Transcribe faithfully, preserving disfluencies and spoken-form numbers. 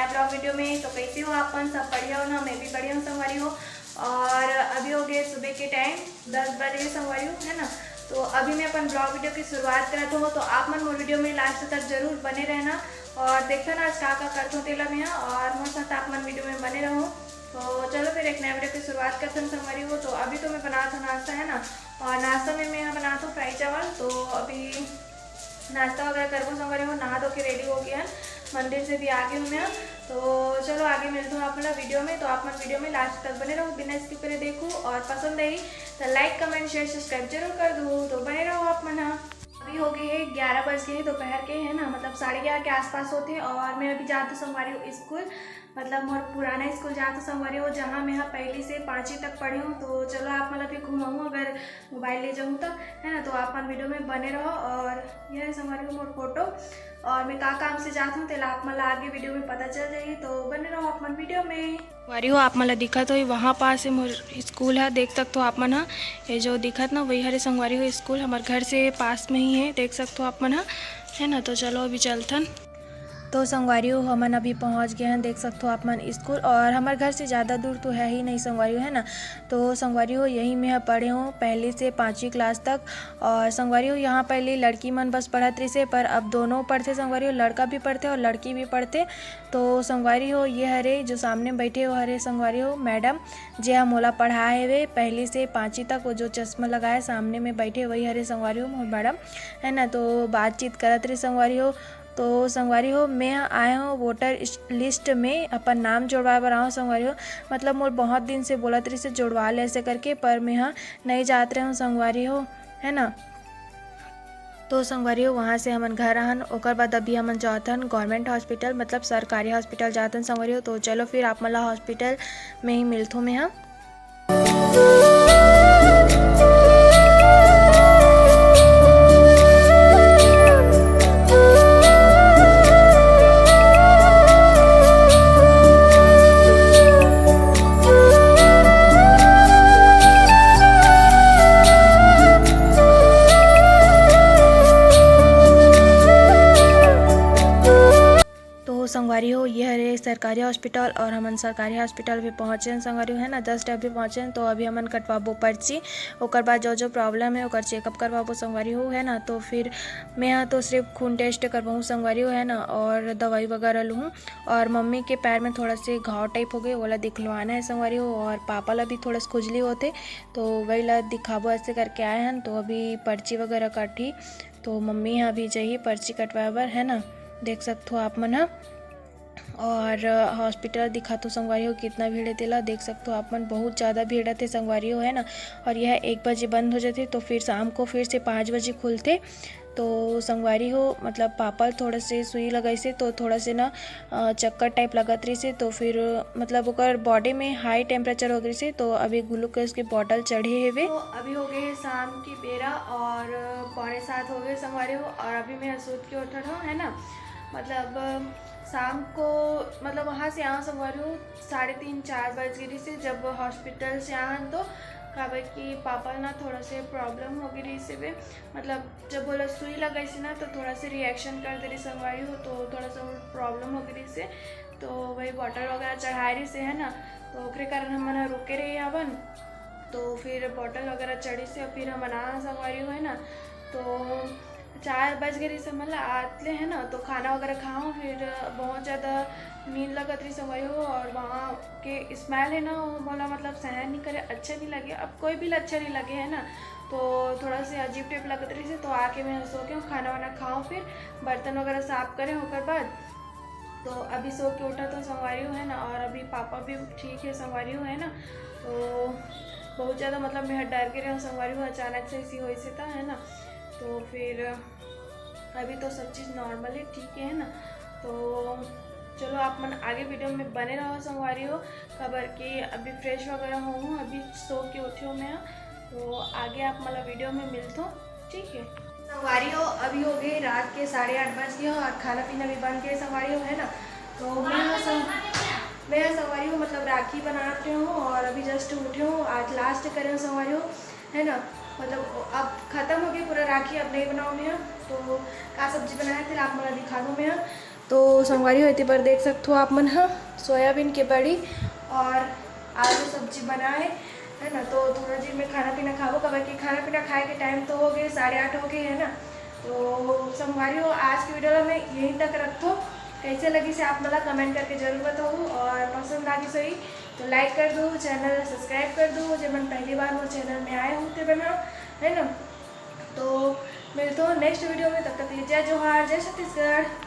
Blog video में। तो कैसे हो आप मन? सब बढ़िया हो ना? मैं भी बढ़िया हूँ संगवारी हो। और अभी हो गए सुबह के टाइम दस बजे संगवारी हो, है ना। तो अभी मैं अपन ब्लॉग वीडियो की शुरुआत करत हूँ, तो आप मन मोर वीडियो में लास्ट तक जरूर बने रहना और देखना आज का का करत हूँ तेला मैं, और मोर साथ आप मन वीडियो में बने रहो। तो चलो फिर एक नया वीडियो की शुरुआत करते हैं संगवारी हो। तो अभी तो मैं बनात हूँ नाश्ता, है ना, और नाश्ता में मैं यहाँ बनात हूँ फ्राई चावल। तो अभी नाश्ता वगैरह करबो संगवारी हो, नहा धो के रेडी हो गया, मंदिर से भी आ गई हूँ मैं। तो चलो आगे मिलते हूँ आप मन वीडियो में। तो आप मन वीडियो में लास्ट तक बने रहो, बिना स्किप करे देखो, और पसंद आई तो लाइक, कमेंट, शेयर, सब्सक्राइब जरूर कर दो। तो बने रहो आप मन। अभी हो गए है ग्यारह बज गए दोपहर के, है ना, मतलब साढ़े ग्यारह के आसपास होते। और मैं अभी जात हूँ संगवारी हो स्कूल, मतलब मोर पुराना स्कूल जात हूँ संगवारी हो, जहाँ मैं ह पहली से पाँचवीं तक पढ़े हूँ। तो चलो आप मन ला भी घुमाऊँ अगर मोबाइल ले जाऊँ तो, है ना। तो आप मन वीडियो में बने रहो। और यह है संगवारी हो मोर फोटो, और मैं का काम से जात हूँ तेला आप मन ला आगे वीडियो में पता चल जाही। तो बने रहो आप मन वीडियो में। संगवारी हो आप मन ला दिखत होही वहाँ पास है मोर स्कूल है, देख सकत हो आप मन ह। ये जो दिखत ना वही हरे संगवारी हो स्कूल, हमारे घर से पास में ही है, देख सकत हो आप मन ह, है ना। तो चलो अभी चलथन। तो संगवारी हो हमन अभी पहुँच गए हैं, देख सकत हो आप मन स्कूल, और हमारे घर से ज़्यादा दूर तो है ही नहीं संगवारी हो, है ना। तो संगवारी हो यही मैं ह पढ़े हूँ पहली से पाँचवीं क्लास तक। और संगवारी हो यहाँ पहले लड़की मन बस पढ़त रहिसे, पर अब दोनों पढ़थे संगवारी हो, लड़का भी पढ़थे और लड़की भी पढ़थे। तो संगवारी हो ये हरे जो सामने बैठे हो हरे संगवारी हो मैडम, जे ह मोला पढ़ाए हवे पहली से पाँचवीं तक, वो जो चश्मा लगाए सामने में बैठे वही हरे संगवारी हो मोर मैडम, है ना। तो बातचीत करत रही संगवारी हो। तो संगवारी हो मैं आए हूँ वोटर लिस्ट में अपन नाम जोड़वाए बर आए हूँ संगवारी हो। मतलब मोर बहुत दिन से बोलत रहिसे जोड़वा ले ऐसे करके, पर मैं ह नहीं जात रहे हूँ संगवारी हो, है ना। तो संगवारी हो वहाँ से हमन घर आहन, ओकर बाद अभी हमन जात हन गवर्नमेंट हॉस्पिटल, मतलब सरकारी हॉस्पिटल जात हन संगवारी हो। तो चलो फिर आप मन ला हॉस्पिटल में ही मिलथों मैं ह। तो संगवारी हो ये हरे सरकारी हॉस्पिटल, और हमन सरकारी हॉस्पिटल भी पहुँचे हन संगवारी हो, है ना, जस्ट अभी पहुँचे हन। तो अभी हमन कटवाबो पर्ची, ओकर बाद जो जो प्रॉब्लम है ओकर चेकअप करवाबो संगवारी हो, है ना। तो फिर मैं ह तो सिर्फ खून टेस्ट करवाऊँ संगवारी हो, है ना, और दवाई वगैरह लूँ। और मम्मी के पैर में थोड़ा से घाव टाइप हो गए, ओला दिखलवाना है संगवारी हो, और पापा ला भी थोड़ा से खुजली होथे, तो वही ला दिखाबो ऐसे करके आए हन। तो अभी पर्ची वगैरह काटही, तो मम्मी ह अभी जही पर्ची कटवाए बर, है ना, देख सकत हो आप मन ह। और हॉस्पिटल दिखात हो संगवारी हो, कितना भीड़ है तेला देख सकत हो आप मन, बहुत ज़्यादा भीड़ रहते संगवारी हो, है ना। और यह एक बजे बंद हो जाते, तो फिर शाम को फिर से पाँच बजे खुलते। तो संगवारी हो, मतलब पापा ल थोड़ा से सुई लगाइसे, तो थोड़ा से ना, अ, चक्कर टाइप लगत रहिसे, तो फिर मतलब ओकर बॉडी में हाई टेम्परेचर हो गइसे, तो अभी ग्लूकोज के बॉटल चढ़े हेवे। तो अभी हो गए हे शाम की बेरा और पौने सात हो गए संगवारी हो, और अभी मैं सूत के उठत हूँ, है ना। मतलब शाम को, मतलब वहाँ से आए संगवारी हो, साढ़े तीन, चार बज गए रहिसे जब हॉस्पिटल से आए हन, तो काबर कि पापा ना थोड़ा से प्रॉब्लम हो गई रहिसे बे, मतलब जब बोला सुई लगाइसे ना, तो थोड़ा से रिएक्शन कर दे रही संगवारी हो, तो थोड़ा सा प्रॉब्लम हो गई रहिसे, तो वही बॉटल वगैरह चढ़ाए रहिसे, है ना। तो ओकरे कारण हमन ह रुके रहे हवन, तो फिर बॉटल वगैरह चढ़िसे, फिर हमन आ संगवारी हो, है ना। तो चार बज गए रहिसे, मतलब आतले, है ना, तो खाना वगैरह खाओ, फिर बहुत ज़्यादा नींद लगत रही संगवारी हो, और वहाँ के स्मेल है ना, वो मोला मतलब सहन नहीं करे, अच्छा नहीं लगे। अब कोई भी अच्छा नहीं लगे, है ना, तो थोड़ा से अजीब टाइप लगत रहिसे, तो आके मैं सो के खाना वाना खाओ, फिर बर्तन वगैरह साफ करें, ओकर बाद तो अभी सो के उठा तो संगवारी हो, है ना, और अभी पापा भी ठीक है संगवारी हो, है ना। तो बहुत ज़्यादा मतलब मैं डर के रहे संगवारी हो, अचानक से ऐसी होइसे था, है ना। तो फिर अभी तो सब चीज़ नॉर्मल है, ठीक है, है ना। तो चलो आप मन आगे वीडियो में बने रहो संगवारी हो, काबर कि अभी फ्रेश वगैरह होऊँ, अभी सो के उठी हूँ मैं, तो आगे आप मन ला वीडियो में मिलथों, ठीक है। संगवारी हो, अभी हो गए रात के साढ़े आठ बज गए हो और खाना पीना भी बन गए संगवारी हो, है ना। तो मैं ह सं-, मैं ह संगवारी हो, मतलब राखी बनात रहे हूँ और अभी जस्ट उठे हूँ, आज लास्ट करे हूँ संगवारी हो, है ना। मतलब अब खत्म हो गया पूरा राखी, अब नहीं बनाओ मैं ह। तो का सब्जी बनाए थे आप मन ला दिखा दूँ मैं ह। तो संगवारी हो, एती बर देख सकथो आप मन ह सोयाबीन के बड़ी और आलू सब्जी बना है, है ना। तो थोड़ा देर में खाना पीना खाबो, काबर कि खाना पीना खाए के टाइम तो हो गए, साढ़े आठ हो गए, है ना। तो संगवारी हो, आज की वीडियो ला मैं यहीं तक रखथो। कैसे लगिस हे आप मन ला कमेंट करके जरूर बताओ, और पसंद आ गई सही तो लाइक कर दो, चैनल सब्सक्राइब कर दो, जे मन पहली बार मोर चैनल में आए हो ते बना, है ना। तो मिलथो नेक्स्ट वीडियो में, तब तक के लिए जय जोहार, जय छत्तीसगढ़।